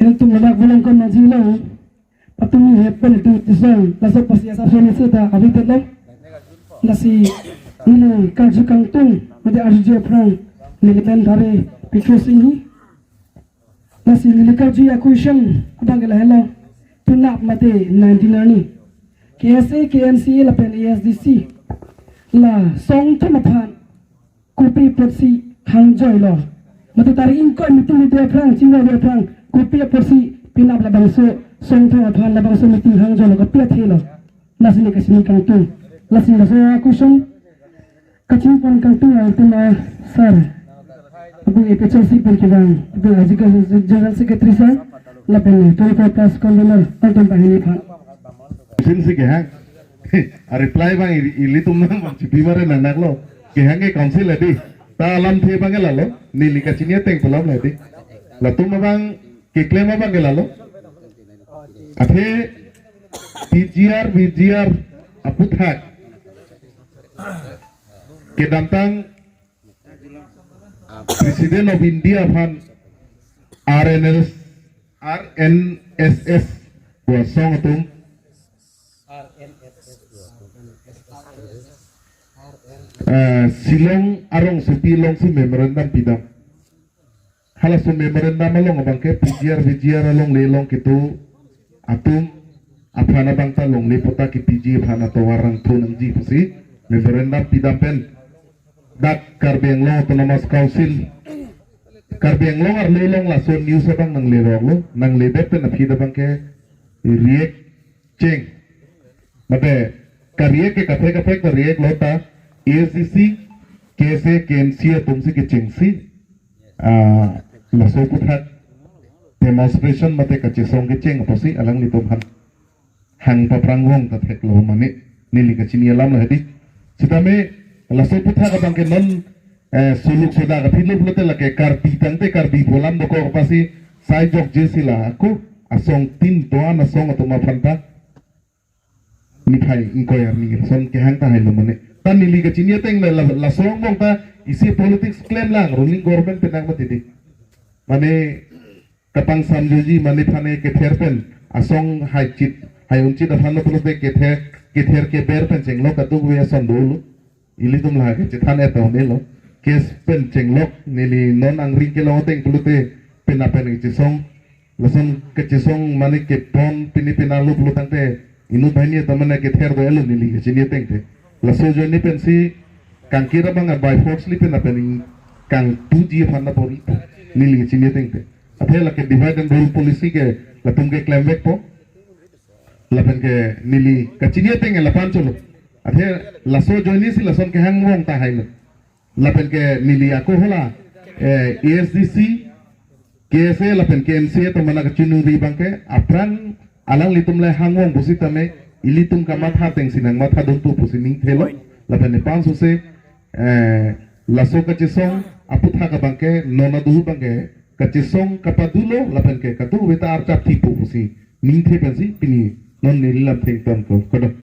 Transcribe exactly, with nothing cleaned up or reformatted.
Ilitum ladak belong kon manjilo. Patumi hepen tu tisong, laso pasi asap soni seta abitet lo. Lasi neli karju kangtung, mate arjuje aphrang, neli pen Dhare Petro Singhi. Lasi neli karju a-question abang ke lahelo. Penap mate nineteen arni K S A, K N C A lapen A S D C, la song thom aphan kopi apotsi hangjoilo? Mate tarik ingkoi meeting ide aphrang, chingvai ide aphrang, kopi apotsi penap labangso song thom aphan labangso meeting hangjoilo, kopi athelo? Lasi neli kachini kangtung. Lasi laso a-question kachini pon kangtung itum a sir, itum A P H L C pen kevang, itum ajik General Secretary sir, lapen twenty-five plus convener, itum banghini aphan. Sinsi kehang. A-reply abang ili-, ilitum nang abang chipi mare nang naklo. Kehang ke council edi. Ta alamthe abang ke lalo. Neli kachini ateng pu alam edi. Latum abang keklem abang ke lalo. Athe P G R, V G R aphuthak kedamtang President of India aphan R N S, R N S S pu asong atum, eh, Shillong arongsopi alongsi memorandum pidam. Halaso memorandum along abang ke P G R, V G R alongle along kedo atum aphan abang ta longle patta kepiji aphan atovar rang thu nangji pusi memorandum pidam pen dak Karbi Anglong Autonomous Council, Karbi Anglong arlo along laso news abang nangleroklo, nangledet pen aphi abang ke react cheng. Mate ka-react ke kaprek kaprek ta react lo ta A S D C, K S A, K N C A atumsi kechengsi, ah, laso aphuthak demonstration mate kachesong kecheng apotsi alanglitum aphan hang paphrang vong ta theklo mane neli kachini alam lo hedi. Sitame laso aphuthak abang ke non, eh, suluk soda kaphi lo pulote lake Karbi tangte Karbi pu alam dokok apotsi sai jokje si la ako asong tin doan asong atum aphan ta niphai ingkoi arni ason kehang ta hailo mane. Ta neli kachini ateng la, la, laso angbong ta isi politics klem lang, ruling government penang mati di. Mane kapangsamjoji mane phane kether pen asong haichit, hai unchit aphan lo pulote kether, kether keber pen chenglok kadokave ason dolo. Ilitum la kachethan et ta un-elo. Case pen chenglok neli non angring kelong ateng pulote penap pen kachesong. Lason kachesong mane kepon pini penalo pulo tangte inut banghini ta mane kether do-elo neli kachini ateng te. Laso ajoine pensi kangkir abang by forceli penap pen kangtuji aphan ta bor-i neli kachini ateng te. Athe lake divide and rule policy ke latum ke klemvekpo. Lapen ke neli kachini ateng ke lapu-an cholo. Athe laso ajoine si lason kehang vong ta hailo. Lapen ke neli ako hala, eh, A S D C, K S A lapen K N C A atum mane kachiningri abang ke aphrang alanglitum le hang vong pusitame ilitum kamatha atengsi nangmathadunpo pusi ningthelo. Lapen nephan sose, eh, laso kachesong aphuthak abang ke non adu abang ke kachesong kapadulo lapen ke kadokave ta archap thipo pusi ningthe pensi pini non neli lam thengtangkok. Kardom.